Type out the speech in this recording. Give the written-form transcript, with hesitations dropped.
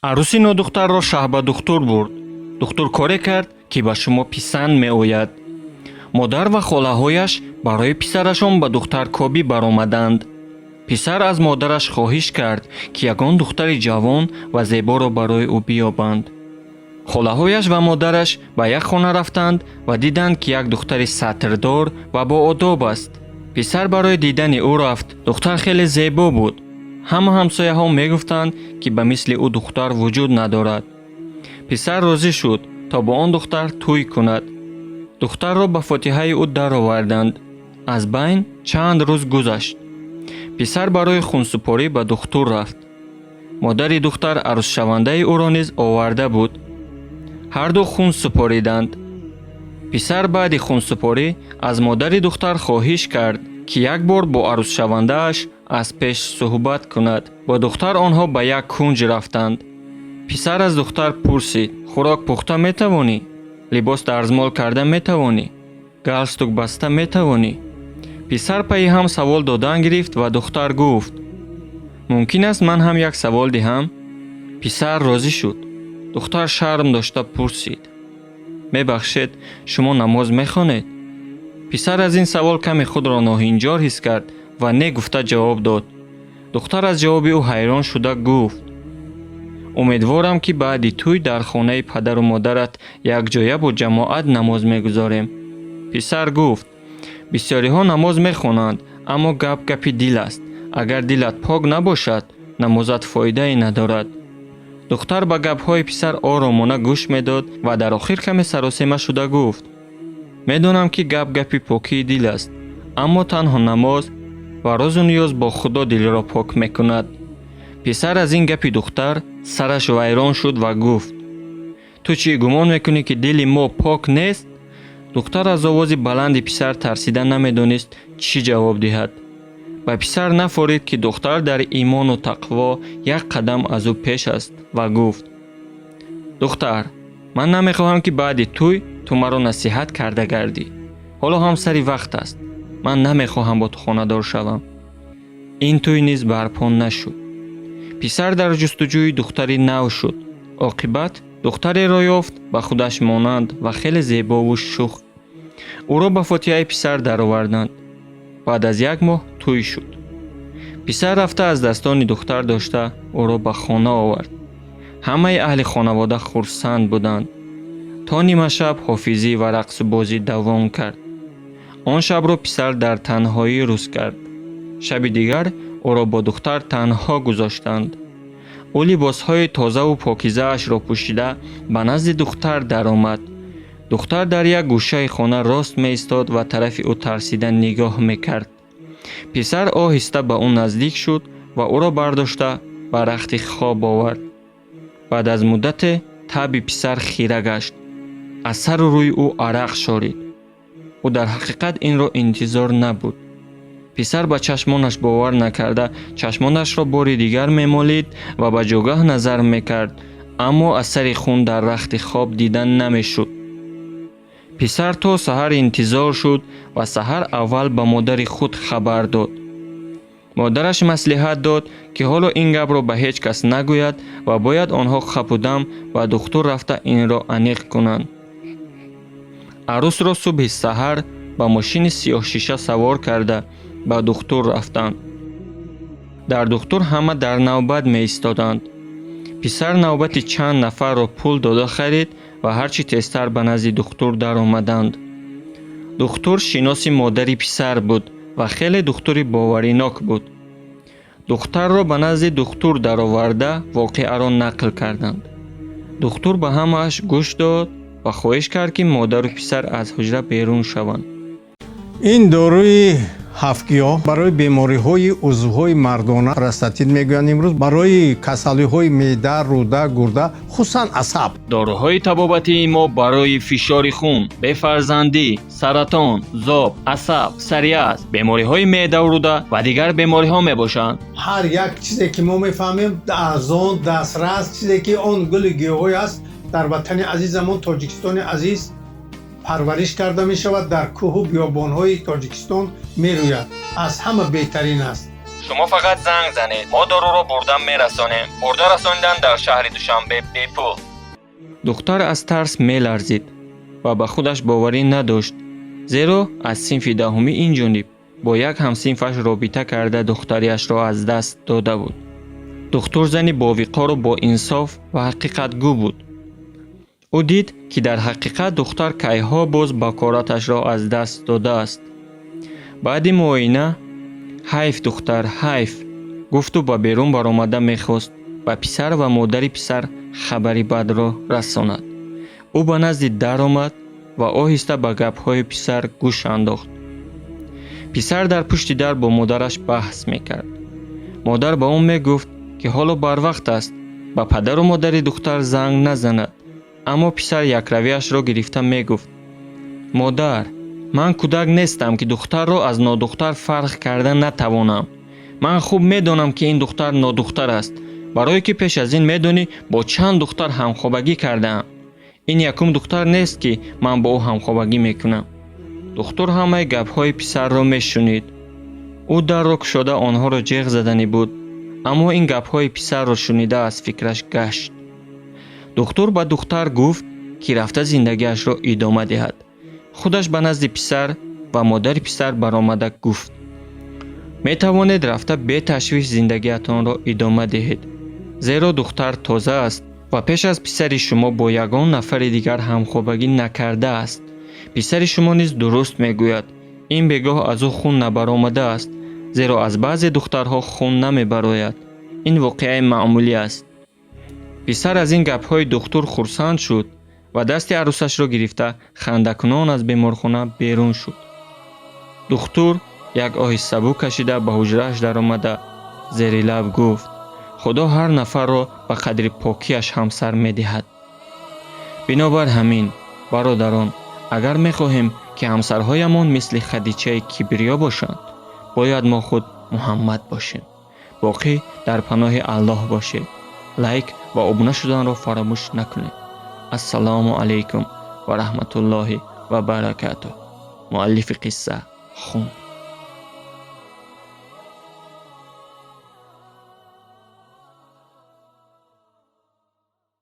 Арӯси нодухтарро шаҳ ба духтур бурд. Духтур коре кард, ки ба шумо писанд меояд. Модар ва холаҳояш барои писарашон ба духтаркобӣ баромаданд. Писар аз модараш хоҳиш кард, ки ягон духтари ҷавон ва зеборо барои ӯ биёбанд. Холаҳояш ва модараш ба як хона рафтанд ва диданд, ки як духтари сатрдор ва боодоб аст. Писар барои дидани ӯ рафт. Духтар хеле зебо буд. Ҳама ҳамсояҳо мегуфтанд, ки ба мисли ӯ духтар вуҷуд надорад. Писар розӣ шуд, то бо он духтар тӯй кунад. Духтарро ба фотиҳаи ӯ дароварданд. Аз байн чанд рӯз гузашт. Писар барои хунсупорӣ ба духтур рафт. Модари духтар арӯсшавандаи ӯро низ оварда буд. Ҳарду хун супориданд. Писар баъди хунсупорӣ аз модари духтар хоҳиш кард, ки як бор бо арӯсшавандааш аз пеш суҳбат кунад. Бо духтар онҳо ба як кунҷ рафтанд. Писар аз духтар пурсид: «Хӯрок пухта метавонӣ? Либос дарзмол карда метавонӣ? Галстук баста метавонӣ?» Писар пайи ҳам савол додан гирифт ва духтар гуфт: «Мумкин аст, ман ҳам як савол диҳам?» Писар розӣ шуд. Духтар шарм дошта пурсид: «Мебахшед, шумо намоз мехонед?» Писар аз ин савол каме худро ноҳинҷор ҳис кард ва не гуфта ҷавоб дод. Духтар аз ҷавоби ӯ ҳайрон шуда гуфт: «Умедворам, ки баъди тӯй дар хонаи падару модарат якҷоя бо ҷамоат намоз мегузорем». Писар гуфт: «Бисёриҳо намоз мехонанд, аммо гап гапи дил аст. Агар дилат пок набошад, намозат фоидае надорад». Духтар ба гапҳои писар оромона гӯш медод ва дар охир каме саросема шуда гуфт: «Медонам, ки гап гапи покии дил аст, аммо танҳо намоз ва розу ниёз бо Худо дилро пок мекунад». Писар аз ин гапи духтар сараш вайрон шуд ва гуфт: «Ту чӣ гумон мекунӣ, ки дили мо пок нест?» Духтар аз овози баланди писар тарсида намедонист, чӣ ҷавоб диҳад. Ба писар нафорид, ки духтар дар имону тақво як қадам аз ӯ пеш аст, ва гуфт: «Духтар, ман намехоҳам, ки баъди тӯй ту маро насиҳат карда гардӣ. Ҳоло ҳам сари вақт аст. Ман намехоҳам бо ту хонадор шавам». Ин тӯй низ барпо нашуд. Писар дар ҷустуҷӯи духтари нав шуд. Оқибат духтареро ёфт ба худаш монанд ва хеле зебову шух. Ӯро ба фотиҳаи писар дароварданд. Баъд аз як моҳ тӯй шуд. Писар рафта аз дастони духтар дошта, ӯро ба хона овард. Ҳамаи аҳли хонавода хурсанд буданд. То нимашаб ҳофизӣ ва рақсу бозӣ давом кард. Он шабро писар дар танҳоӣ рӯз кард. Шаби дигар ӯро бо духтар танҳо гузоштанд. Ӯ либосҳои тозаву покизаашро пӯшида ба назди духтар даромад. Духтар дар як гӯшаи хона рост меистод ва тарафи ӯ тарсида нигоҳ мекард. Писар оҳиста ба ӯ наздик шуд ва ӯро бардошта ба рахти хоб овард. Баъд аз муддате таъби писар хира гашт. Аз сару рӯи ӯ арақ шорид. Ӯ дар ҳақиқат инро интизор набуд. Писар ба чашмонаш бовар накарда, чашмонашро бори дигар мемолид ва ба ҷогаҳ назар мекард, аммо асари хун дар рахти хоб дида намешуд. Писар то саҳар интизор шуд ва саҳар аввал ба модари худ хабар дод. Модараш маслиҳат дод, ки ҳоло ин гапро ба ҳеҷ кас нагӯяд ва бояд онҳо хапудам ба духтур рафта инро аниқ кунанд. Арӯсро субҳи саҳар ба мошини сиёҳшиша савор карда, ба духтур рафтанд. Дар духтур ҳама дар навбат меистоданд. Писар навбати чанд нафарро пул дода харид ва ҳарчи тезтар ба назди духтур даромаданд. Духтур шиноси модари писар буд ва хеле духтури боваринок буд. Духтарро ба назди духтур дароварда, воқеаро нақл карданд. Духтур ба ҳамааш гӯш дод ва хоҳиш кард, ки модару писар аз ҳуҷра берун шаванд. Ин доруи ҳафтгиёҳ барои бемориҳои узвҳои мардона, простатит мегӯянд имрӯз, барои касалиҳои меъда, рӯда, гурда, хусусан асаб. Доруҳои табобатии мо барои фишори хун, бефарзандӣ, саратон, зоб, асаб, псориаз, бемориҳои меъдаву рӯда ва дигар бемориҳо мебошанд. Ҳар як чизе ки мо мефаҳмем, арзон, дастрас, чизе ки он гули гиёҳҳое аст, дар ватани азизамон, Тоҷикистони азиз, парвариш карда мешавад, дар кӯҳу биёбонҳои Тоҷикистон мерӯяд, аз ҳама беҳтарин аст. Шумо фақат занг занед, мо доруро бурда мерасонем. Бурда расонидан дар шаҳри Душанбе бепул. Духтар аз тарс меларзид ва ба худаш боварӣ надошт, зеро аз синфи 10-умӣ ин ҷониб бо як ҳамсинфаш робита карда, духтариашро аз даст дода буд. Духтур зани бовиқору боинсоф ва ҳақиқатгӯ буд. Ӯ дид, ки дар ҳақиқат духтар кайҳо боз бакораташро аз даст додааст. Баъди муоина: «Ҳайф, духтар, ҳайф», гуфту ба берун баромада мехост ба писар ва модари писар хабари бадро расонад. Ӯ ба назди дар омад ва оҳиста ба гапҳои писар гӯш андохт. Писар дар пушти дар бо модараш баҳс мекард. Модар ба ӯ мегуфт, ки ҳоло барвақт аст, ба падару модари духтар занг назанад, аммо писар якравиашро гирифта мегуфт: «Модар, ман кӯдак нестам, ки духтарро аз нодухтар фарқ карда натавонам. Ман хуб медонам, ки ин духтар нодухтар аст, барое ки пеш аз ин медонӣ, бо чанд духтар ҳамхобагӣ кардаам. Ин якум духтар нест, ки ман бо ӯ ҳамхобагӣ мекунам». Духтур ҳамаи гапҳои писарро мешунид. Ӯ дарро кушода, онҳоро ҷеғ заданӣ буд, аммо ин гапҳои писарро шунида, аз фикраш гашт. Духтур ба духтар гуфт, ки рафта зиндагиашро идома диҳад. Худаш ба назди писар ва модари писар баромада гуфт: «Метавонед рафта беташвиш зиндагиатонро идома диҳед, зеро духтар тоза аст ва пеш аз писари шумо бо ягон нафари дигар ҳамхобагӣ накардааст. Писари шумо низ дуруст мегӯяд, ин бегоҳ аз ӯ хун набаромадааст, зеро аз баъзе духтарҳо хун намебарояд. Ин воқеаи маъмулӣ аст». Писар аз ин гапҳои духтур хурсанд шуд ва дасти арӯсашро гирифта, хандакунон аз беморхона берун шуд. Духтур як оҳи сабук кашида, ба ҳуҷрааш даромада, зери лаб гуфт: «Худо ҳар нафарро ба қадри покиаш ҳамсар медиҳад». Бинобар ҳамин, бародарон, агар мехоҳем, ки ҳамсарҳоямон мисли Хадичаи Кибриё бошанд, бояд мо худ Муҳаммад бошем. Боқӣ дар паноҳи Аллоҳ бошед. Лайк ва обуна шуданро фаромӯш накунед. Ассалому алайкум ва раҳматуллоҳи ва баракатуҳ. Муаллифи қисса Хун.